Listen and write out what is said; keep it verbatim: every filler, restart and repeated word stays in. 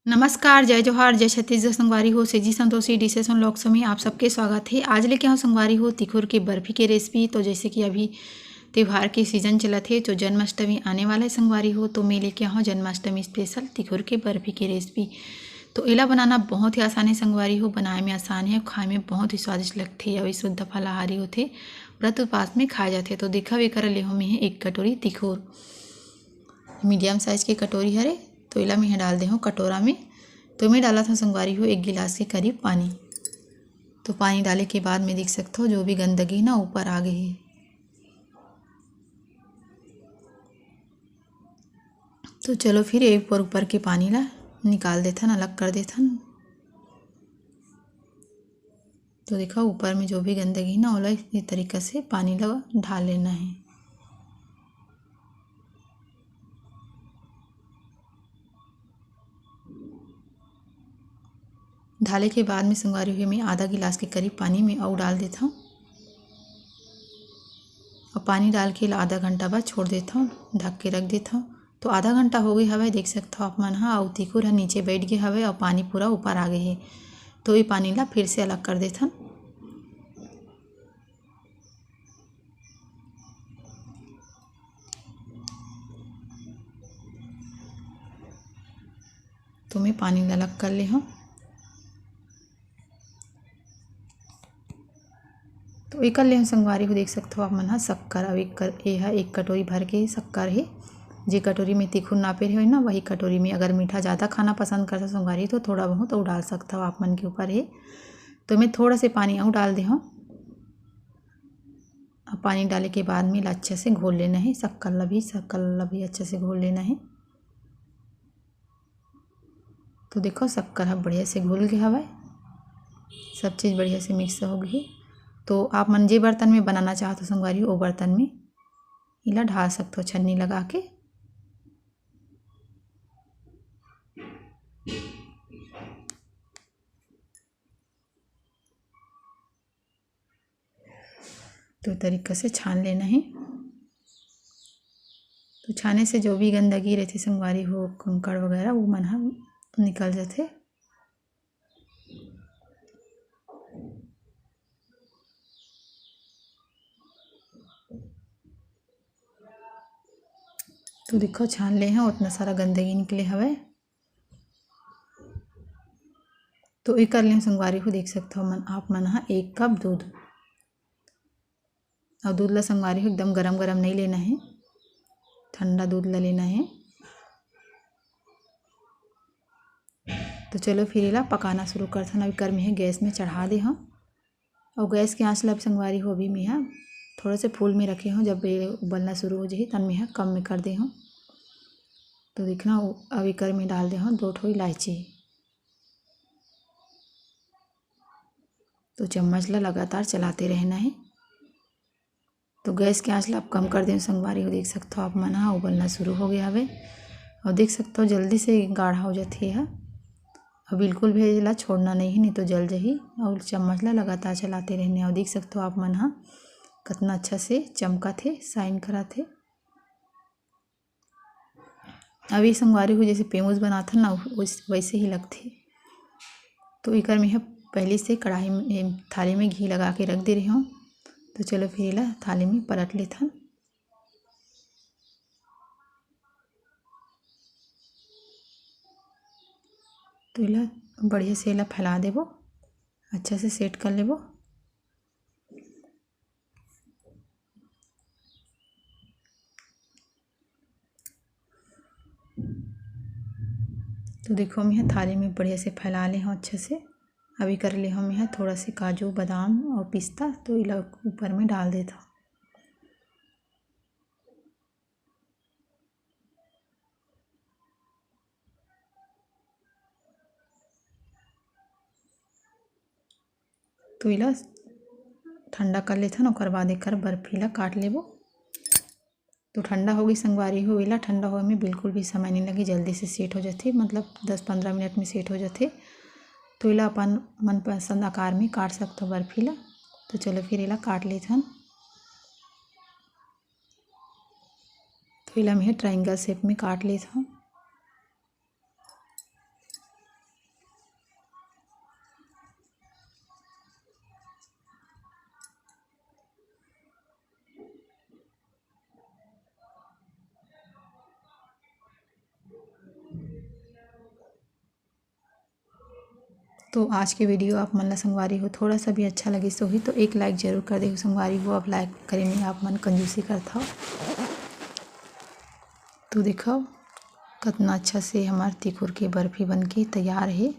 नमस्कार, जय जोहार, जय छत्तीसगढ़ संगवारी हो। सेजी संतोषी डिशेस एंड व्लॉग्स में आप सबके स्वागत हे। आज लेके आए हों संगवारी हो तिखुर के बर्फी के रेसिपी। तो जैसे कि अभी त्योहार के सीजन चलत हे, जो जन्माष्टमी आने वाला हे संगवारी हो, तो मैं लेके आए हों जन्माष्टमी स्पेशल तिखुर के बर्फी के रेसिपी। तो एला बनाना बहुत ही आसान हे संगवारी हो, बनाए में आसान हे, खाए में बहुत ही स्वादिष्ट लगथे अउ ये शुद्ध फलाहारी होथे, व्रत उपास में खाए जाथे। तो देखव, एकर ले हों मैं एक कटोरी तिखुर, मीडियम साइज के कटोरी हरे, तो एला मैं डाल दे हों कटोरा में। तो मैं डालत हों संगवारी हो एक गिलास के करीब पानी। तो पानी डाले के बाद में देख सकथव जो भी गंदगी ना ऊपर आ गे हे। तो चलो फिर एक ऊपर ऊपर के पानी ला निकाल देथन, अलग कर देथन। तो देखा ऊपर में जो भी गंदगी ना ओला ये तरीका से पानी ला ढाल लेना हे। ढाले के बाद में संगवारी हो मैं आधा गिलास के करीब पानी में अउ डाल देथव। अब पानी डाल के ला आधा घंटा बाद छोड़ देथव, ढक के रख देथव। तो आधा घंटा हो गे हवय, देख सकथव आप मन ह, अउ तिखुर ह नीचे बैठ गे हवय अउ पानी पूरा ऊपर आ गे हे। तो ये पानी ला फिर से अलग कर देथन। तो मैं पानी ला अलग कर ले हों। तो एकर ले हों संगवारी हो देख सकथव आप मन ह शक्कर, अउ एक कर, ए ह एक कटोरी भर के शक्कर हे। जे कटोरी में तिखुर नापे रहे ना, वही कटोरी में। अगर मीठा ज़्यादा खाना पसंद करथव संगवारी, तो थोड़ा बहुत अउ डाल सकथव, आप मन के ऊपर हे। तो मैं थोड़ा से पानी अउ डाल दे हों। अब पानी डाले के बाद में एला अच्छा से घोल लेना हे, शक्कर ला भी, शक्कर ला भी अच्छा से घोल लेना हे। तो देखो, शक्कर ह बढ़िया से घुल गे हवय, सब चीज़ बढ़िया से मिक्स हो गे हे। तो आप मन जे बर्तन में बनाना चाहत हो संगवारी, ओ बर्तन में एला ढाल सकथो छन्नी लगा के। तो तरीका से छान लेना हे। तो छाने से जो भी गंदगी रहिथे संगवारी हो, कंकड़ वगैरह, वो मन ह निकल जाथे। तो देखो, छान ले हों, उतना सारा गंदगी निकले हवय। तो एकर ले संगवारी हो देख सकथव मन, आप मन ह एक कप दूध, अउ दूध ला संगवारी हो एकदम गरम गरम नहीं लेना हे, ठंडा दूध ला लेना हे। तो चलो फिर एला पकाना शुरू करथन। अब एकर मेंह गैस में चढ़ा दे हों, अउ गैस के आंच ला अब संगवारी हो अभी मेंह थोड़ा से full में रखे हों, जब ये उबलना शुरू हो जाही तब मेंह कम में कर दे हों। तो देखना, अब एकर में डाल दे हों दो ठो इलायची। तो चम्मच ला लगातार चलाते रहना हे। तो गैस के आंच ला अब कम कर दें संगवारी हो, देख सकथव आप मन ह उबलना शुरू हो गया हवे। और देख सकथव जल्दी से गाढ़ा हो जाथे ह। और बिल्कुल भी एला छोड़ना नहीं है, नहीं तो जल जही। और चम्मच ला लगातार चलाते रहने। और देख सकथव आप मन ह कतना अच्छा से चमकत हे, shine करत हे। अब ये संगवारी हो जैसे पेमुस बनाथन ना, वैस-, वैसे ही लगथे। तो एकर में ह पहले से कढ़ाई में, थाली में घी लगा के रख दे रहे हों। तो चलो फिर एला थाली में पलट लेथन। तो एला बढ़िया से एला फैला देबो, अच्छा से set कर लेबो। तो देखो, मैं थाली में बढ़िया से फैला ले हों अच्छा से। अभी कर ले हों मैं थोड़ा से काजू, बादाम और पिस्ता, तो एला ऊपर में डाल देता। तो एला ठंडा कर लेथन, ओकर बाद एकर बर्फी ला काट लेबो। तो ठंडा हो गई संगवारी हो, एला ठंडा होए में बिल्कुल भी समय नहीं लगे, जल्दी से set हो जाथे, मतलब दस पंद्रह मिनट में set हो जाथे। तो एला अपन मनपसंद आकार में काट सकथो बर्फी ला। तो चलो फिर एला काट लेथन। तो एला मैं triangle shape में काट लेथन। तो आज के video आप मन ला संगवारी हो थोड़ा सा भी अच्छा लगिस होही तो एक like जरूर कर देहू संगवारी हो। अब like करे में आप मन कंजूसी करथव। तो देखव कतना अच्छा से हमर तिखुर के बर्फी बन के तैयार हे।